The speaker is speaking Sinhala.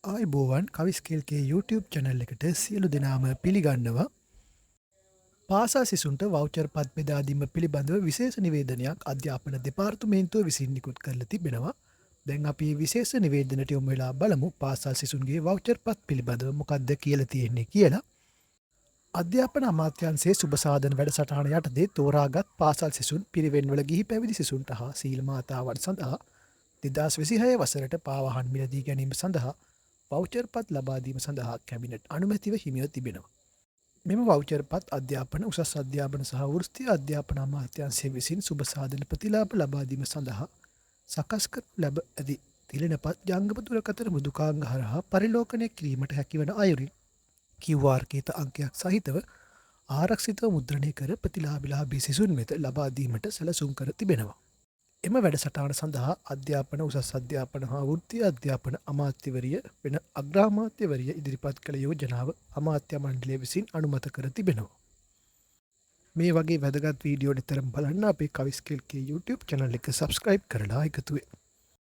ආයුබෝවන්, කවිස්කේල්ගේ YouTube channel එකට සියලු දෙනාම පිළිගන්නවා. පාසල් සිසුන්ට වවුචර් පත් බෙදා දීම පිළිබඳව විශේෂ නිවේදනයක් අධ්‍යාපන දෙපාර්තමේන්තුව විසින් නිකුත් කරලා තිබෙනවා. දැන් අපි විශේෂ නිවේදනයට යොමු වෙලා බලමු පාසල් සිසුන්ගේ වවුචර් පත් පිළිබඳව මොකක්ද කියලා තියෙන්නේ කියලා. අධ්‍යාපන අමාත්‍යාංශයේ සුබ සාධන වැඩසටහන යටතේ තෝරාගත් පාසල් සිසුන්, පිරිවෙන්වල ගිහි පැවිදි සිසුන්ට හා සීල මාතාවන් සඳහා 2026 වසරට පාවහන් මිලදී ගැනීම සඳහා වවුචර් පත් ලබා දීම සඳහා කැබිනට් අනුමැතිව හිමිව තිබෙනවා. මෙම වවුචර් පත් අධ්‍යාපන, උසස් අධ්‍යාපන සහ වෘත්තීය අධ්‍යාපන අමාත්‍යාංශය විසින් සුබ සාධන ප්‍රතිලාභ ලබා දීම සඳහා සකස් කරනු ලැබ ඇති තිලනපත් ජංගම දුරකථන මෘදුකාංග හරහා පරිලෝකනය කිරීමට හැකිවන අයුරින් QR කේත අංකයක් සහිතව ආරක්ෂිතව මුද්‍රණය කර ප්‍රතිලාභිලාභී සිසුන් වෙත ලබා දීමට සැලසුම් කර තිබෙනවා. එම වැඩසටහන සඳහා අධ්‍යාපන, උසස් අධ්‍යාපන හා වෘත්තීය අධ්‍යාපන අමාත්‍යවරිය වෙන අග්‍රාමාත්‍යවරිය ඉදිරිපත් කළ යෝජනාව අමාත්‍ය මණ්ඩලය විසින් අනුමත කර තිබෙනවා. මේ වගේ වැදගත් වීඩියෝ නිතරම බලන්න අපේ කවිස්කේල්ගේ YouTube channel එක subscribe කරලා එකතු වෙන්න.